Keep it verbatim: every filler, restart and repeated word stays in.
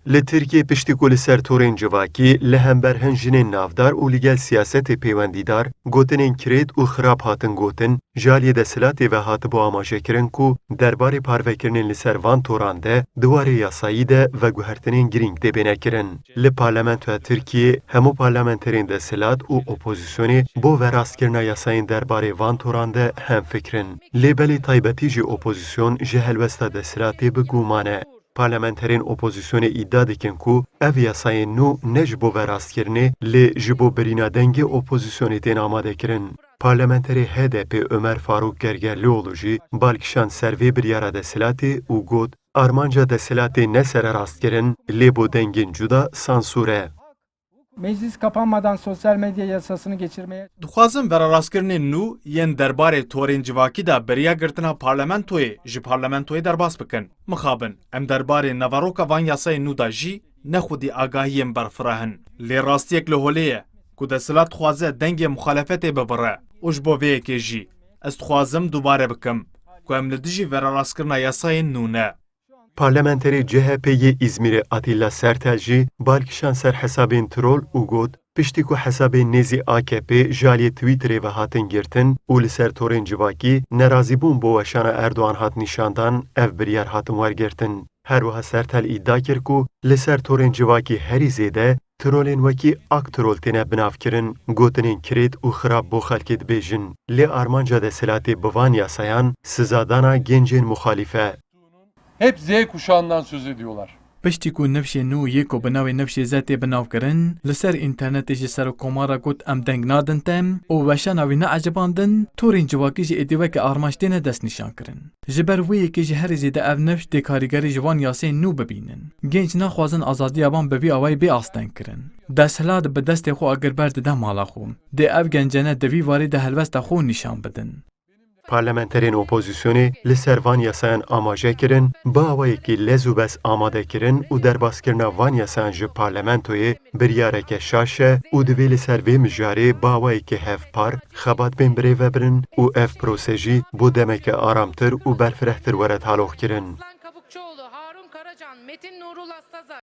Li Tirkiyê piştî ku li ser torên civakî li hember hin jinên navdar û li gel siyasetê pêwendîdar gotinên kirêt û xirab hatin gotin, ji aliyê desthilatê ve hatibû amajekirin ku derbarê parvekirinên li ser van toran de di warê yasayî de veguhertinên girîng dê bêne kirin. Li Parlamentoya Tirkiyê hemû parlamenterên desthilat û opozisyonê bo verastkirina yasayên derbarê van toran de hemfikr in. Lê belê taybetî jî opozisyon ji helwesta desthilatê bi guman e. Parlamenterên opozisyonê îdia dikin ku ev yasayên nû ne ji bo verastkirinê, lê ji bo birîna dengê opozisyonê tên amadekirin. Parlamenterê H D P Ömer Faruk Gergerlioğlu jî bal kişand ser vê biryara desthilatê û got, armanca desthilatê ne sererastkirin, lê bo dengên cuda sansûr e. Meclis kapanmadan sosyal medya yasasını geçirmeye Dixwazin vererastkirinên nû yên derbarê torên civakî de bi riya girtina parlamentoyê ji parlamentoyê derbas bikin. Mixabin, em derbarê naveroka van yasayên nû de jî ne xwedî agahiyên berfireh in. Lê rastiyek li holê ye ku desthilat dixwaze dengê muxalefetê bibire û ji bo vê yekê jî ez dixwazim dubare bikim ku em li dijî vererastkirina yasayên nû ne. Parlamenterê C H P yê Îzmîrê Atilla Sertel jî bal kişand ser hesabên trol û got, piştî ku hesabên nêzî A K P ji aliyê Twitterê ve hatin girtin û li ser torên civakî nerazîbûn bo weşana Erdogan hat nîşandan, ev biryar hatin wergirtin. Her wiha Sertel îdia kir ku li ser torên civakî herî zêde trolên wekî Aktrol têne binavkirin, gotinên kirêt û xirab bo xelkê dibêjin. Lê armanca desthilatê bi van yasayan sizadana gencên muxalîf e. Hep Z kuşağından söz ediyorlar. Piştî ku nifşê nû yê ku bi navê Nifşê Z tê binavkirin, li ser înternetê ji Serokkomara got em deng nadin te û weşana wî neecibandin, torên civakî jî êdî weke armanc têne destnîşankirin. Ji ber wê yekê jî herî zêde ev nifş dê karîgerî ji van yasên nû bibînin. Genc naxwazin azadiya wan bi vî awayî bê astengkirin. Desthilat bi destê xwe agir berdide mala xwe. Dê ev gencene di vî warî de helwesta xwe nîşan bidin. Parlamenterên opozisyonê li ser van yasayan amaje kirin, bi awayekî lez û bez amade kirin û derbaskirina van yasayan ji parlamentoyê biryareke şaş e û divê li ser vê mijarê bi awayekî hevpar xebat bên birêvebirin û ev prose jî bo demeke aramtir û berfirehtir were taloqkirin.